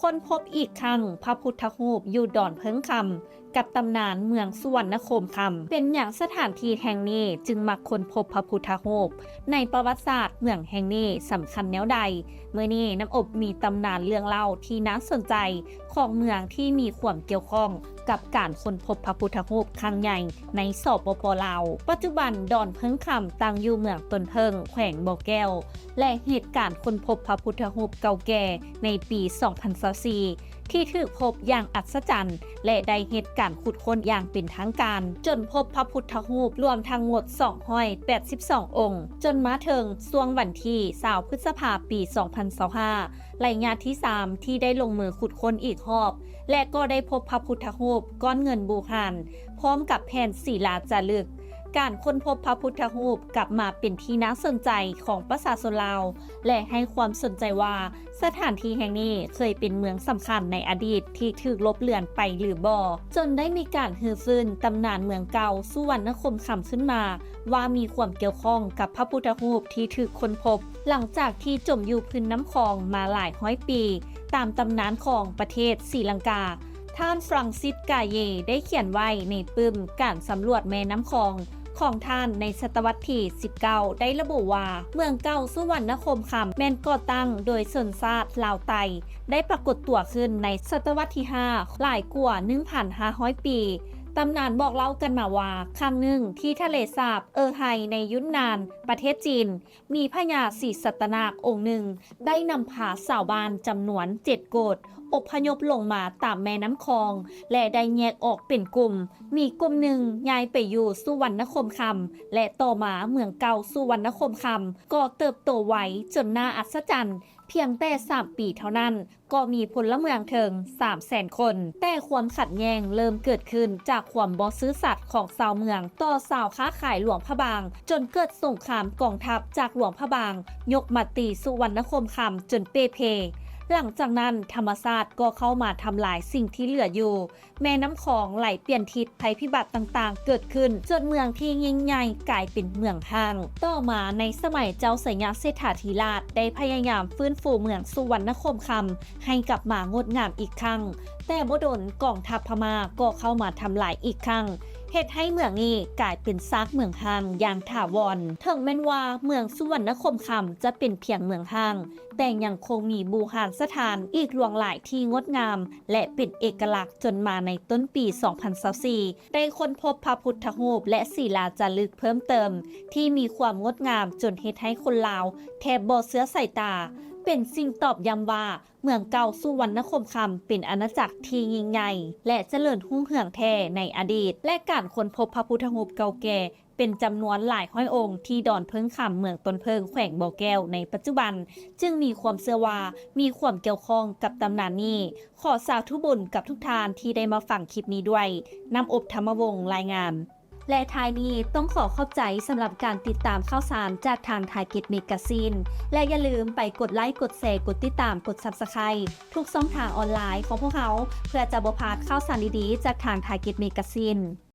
ຄົ້ນພົບອີກຄັ້ງພະພຸດທະຮູບຢູ່ດອນເພິງຄຳ ກັບຕຳນານເມືອງສຸວັນນະຄົມຄຳ. ເປັນຫຍັງສະຖານທີ່ແຫ່ງນີ້ຈຶ່ງມັກຄົ້ນພົບພະພຸດທະຮູບ? ໃນປະຫວັດສາດເມືອງແຫ່ງນີ້ສຳຄັນແນວໃດ? ມື້ນີ້ນ້ຳອົບມີຕຳນານເລື່ອງເລົ່າທີ່ໜ້າສົນໃຈຂອງເມືອງທີ່ມີຄວາມກ່ຽວຂ້ອງກັບການຄົ້ນພົບພະພຸດທະຮູບຄັ້ງໃຫຍ່ໃນ ສປປ ລາວ. ປັດຈຸບັນດອນເພິງຄຳຕັ້ງຢູ່ເມືອງຕົ້ນເຜິ້ງ ແຂວງບໍ່ແກ້ວ ແລະ ເຮັດການຄົ້ນພົບພະພຸດທະຮູບເກົ່າແກ່ໃນປີສອງພັນຊາວສີ່ ທີ່ຖືກພົບຢ່າງອັດສະຈັນ ແລະ ໄດ້ເຮັດການຂຸດຄົ້ນຢ່າງເປັນທາງການ ຈົນພົບພະພຸດທະຮູບລວມທັງໝົດສອງຮ້ອຍແປດສິບສອງອົງ. ຈົນມາເຖິງຊ່ວງວັນທີຊາວ ພຶດສະພາ ປີສອງພັນຊາວຫ້າ ໄລຍະທີສາມ ທີ່ໄດ້ລົງມືຂຸດຄົ້ນອີກຮອບ ແລະ ກໍໄດ້ພົບພະພຸດທະຮູບກ້ອນເງິນບູຮານ ພ້ອມກັບແຜ່ນສີລາຈາລຶກ. ການຄົ້ນພົບພະພຸດທະຮູບກັບມາເປັນທີ່ໜ້າສົນໃຈຂອງປະຊາຊົນລາວ ແລະ ໃຫ້ຄວາມສົນໃຈວ່າ ສະຖານທີ່ແຫ່ງນີ້ເຄີຍເປັນເມືອງສຳຄັນໃນອະດີດທີ່ຖືກລົບເລືອນໄປຫຼືບໍ່, ຈົນໄດ້ມີການຮື້ຟື້ນຕຳນານເມືອງເກົ່າສຸວັນນະຄົມຄຳຂຶ້ນມາ ວ່າມີຄວາມກ່ຽວຂ້ອງກັບພະພຸດທະຮູບທີ່ຖືກຄົ້ນພົບ ຫຼັງຈາກທີ່ຈົມຢູ່ພື້ນນ້ຳຂອງມາຫຼາຍຮ້ອຍປີ, ຕາມຕຳນານຂອງປະເທດສີລັງກາ. ທ່ານ Francis Gaye ໄດ້ຂຽນໄວ້ໃນປຶ້ມການສຳຫຼວດແມ່ນ້ຳຂອງຂອງທ່ານໃນສະຕະວັດທີສິບເກົ້າ ໄດ້ລະບຸວ່າ ເມືອງເກົ່າສຸວັນນະຄົມຄຳແມ່ນກໍ່ຕັ້ງໂດຍຊົນຊາດລາວໄຕ ໄດ້ປາກົດຕົວຂຶ້ນໃນສະຕະວັດທີຫ້າ ຫຼາຍກວ່າໜຶ່ງພັນຫ້າຮ້ອຍປີ. ຕຳນານບອກເລົ່າກັນມາວ່າ ຄັ້ງໜຶ່ງທີ່ທະເລສາບເອີໄຮໃນຢຸນນານ ປະເທດຈີນ ມີພະຍາສີສັດຕະນາກອົງໜຶ່ງ ໄດ້ນຳພາຊາວບ້ານຈຳນວນເຈັດໂກດ ອົບພະຍົບລົງມາຕາມແມ່ນ້ຳຂອງ ແລະ ໄດ້ແຍກອອກເປັນກຸ່ມ. ມີກຸ່ມໜຶ່ງຍ້າຍໄປຢູ່ສຸວັນນະຄົມຄຳ ແລະ ຕໍ່ມາເມືອງເກົ່າສຸວັນນະຄົມຄຳກໍເຕີບໂຕໄວຈົນໜ້າອັດສະຈັນ. ພຽງແຕ່ສາມປີເທົ່ານັ້ນ ກໍມີພົນລະເມືອງເຖິງສາມແສນຄົນ. ແຕ່ຄວາມຂັດແຍ່ງເລີ່ມເກີດຂຶ້ນຈາກຄວາມບໍ່ຊື່ສັດຂອງຊາວເມືອງຕໍ່ຊາວຄ້າຂາຍຫຼວງພະບາງ, ຈົນເກີດສົງຄາມກອງທັບຈາກຫຼວງພະບາງຍົກມາຕີສຸວັນນະຄົມຄຳຈົນເປ່ເພ. ຫຼັງຈາກນັ້ນ ທຳມະຊາດກໍເຂົ້າມາທຳລາຍສິ່ງທີ່ເຫຼືອຢູ່. ແມ່ນ້ຳຂອງໄຫຼປ່ຽນທິດ, ໄພພິບັດຕ່າງໆເກີດຂຶ້ນ, ຈົນເມືອງທີ່ຍິ່ງໃຫຍ່ກາຍເປັນເມືອງຮ້າງ. ຕໍ່ມາໃນສະໄໝເຈົ້າໄຊຍະເສດຖາທິລາດ ໄດ້ພະຍາຍາມຟື້ນຟູເມືອງສຸວັນນະຄົມຄຳໃຫ້ກັບມາງົດງາມອີກຄັ້ງ, ແຕ່ບໍ່ດົນກອງທັບພະມ້າກໍເຂົ້າມາທຳລາຍອີກຄັ້ງ, ເຮັດໃຫ້ເມືອງນີ້ກາຍເປັນຊາກເມືອງຮ້າງຢ່າງຖາວອນ. ເຖິງແມ່ນວ່າເມືອງສຸວັນນະຄົມຄຳຈະເປັນພຽງເມືອງຮ້າງ, ແຕ່ຍັງຄົງມີບູຮານສະຖານອີກຫຼວງຫຼາຍທີ່ງົດງາມ ແລະ ເປັນເອກະລັກ, ຈົນມາໃນຕົ້ນປີສອງພັນຊາວສີ່ ໄດ້ຄົ້ນພົບພະພຸດທະຮູບ ແລະ ສີລາຈາລຶກເພີ່ມເຕີມທີ່ມີຄວາມງົດງາມ ຈົນເຮັດໃຫ້ຄົນລາວແທບບໍ່ເຊື່ອສາຍຕາ. ເປັນສິ່ງຕອບຢ້ຳວ່າ ເມືອງເກົ່າສຸວັນນະຄົມຄຳເປັນອານາຈັກທີ່ຍິ່ງໃຫຍ່ ແລະ ຈະເລີນຮຸ່ງເຮືອງແທ້ໃນອະດີດ, ແລະ ການຄົ້ນພົບພະພຸດທະຮູບເກົ່າແກ່ ເປັນຈຳນວນຫຼາຍຮ້ອຍອົງທີ່ດອນເຜິ້ງຄຳ ເມືອງຕົ້ນເຜິ້ງ ແຂວງບໍ່ແກ້ວໃນປັດຈຸບັນ ຈຶ່ງມີຄວາມເຊື່ອວ່າມີຄວາມກ່ຽວຂ້ອງກັບຕຳນານນີ້. ຂໍສາທຸບຸນກັບທຸກທ່ານທີ່ໄດ້ມາຟັງຄລິບນີ້ດ້ວຍ. ນ້ຳອົບ ທຳມະວົງ ລາຍງານ. ແລະ ທ້າຍນີ້ຕ້ອງຂໍຂອບໃຈສຳລັບການຕິດຕາມຂ່າວສານຈາກທາງ Target Magazine ແລະ ຢ່າລືມໄປກົດໄລ, ກົດແຊ, ກົດຕິດຕາມ, ກົດ Subscribe ທຸກຊ່ອງທາງອອນລາຍຂອງພວກເຮົາ ເພື່ອຈະບໍ່ພາດຂ່າວສານດີໆຈາກທາງ Target Magazine.